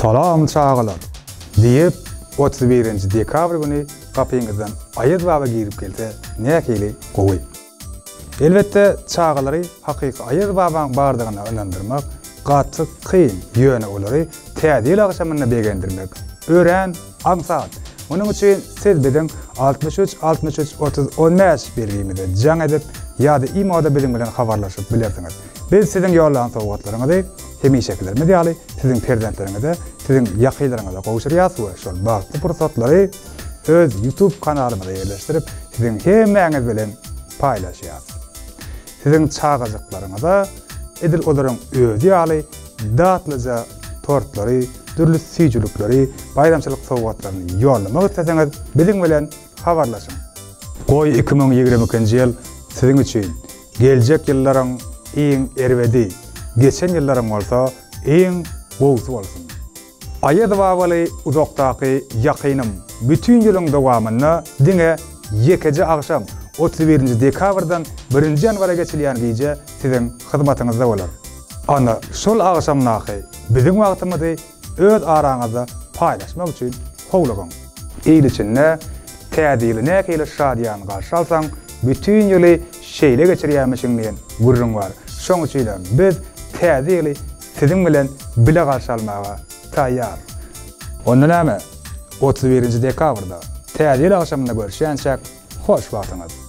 Salam çagalar! Diýip, 31-nji dekabr güni gapyňyzdan Aýaz baba girip gelse nähili gowy. Elbetde, çagalary hakyky Aýaz babaň bardygyna ynandyrmak gaty kyn, ýöne olary Täze ýyl agşamynda begendirmek örän aňsat. Munuň üçin siz biziň 63 63 30 15 belgimize jaň edip ýa-da imoda biziň bilen habarlaşyp bilersiňiz. Biz siziň ýollan sowgatlaryňyzy hemişekilerimiz ýaly siziň perzentleriňize, siziň ýakynlaryňyza gowşurýas we şol bagtly pursatlary öz YouTube kanalymyza ýerleşdirip, siziň hemmäňiz bilen paýlaşýas. Siziň çagajyklaryňyza edil olaryň özi ýaly datlyja tortlary, dürli süýjülikleri, baýramçylyk sowgatlaryny ýollamak isleseňiz, biziň bilen habarlaşyň. Goý 2022-nji ýyl siziň üçin geljek ýyllaryň iň erbedi, geçen ýyllaryň bolsa iň gowusy bolsun! Aýaz babaly uzakdaky ýakynym bütin ýylyň dowamynda diňe ýekeje agşam, 31-nji dekabrdan birinji ýanwara geçilýän gije siziň hyzmatyňyzda bolar. Ana, şol agşamdaky biziň wagtymyzy öz araňyzda paýlaşmak üçin howlugyň. Il içinde Täze ýyly nähili şadyýan garşy alsaň, bütin ýyly şeýle geçirýärmişiň diýen gürrüň bar. Şoň üçinem biz Täze ýyly siziň bilen bile garşy almaga taýýar. Onda näme, 31-nji dekabrda, Täze ýyl agşamynda görüşýänçäk, hoş wagtyňyz!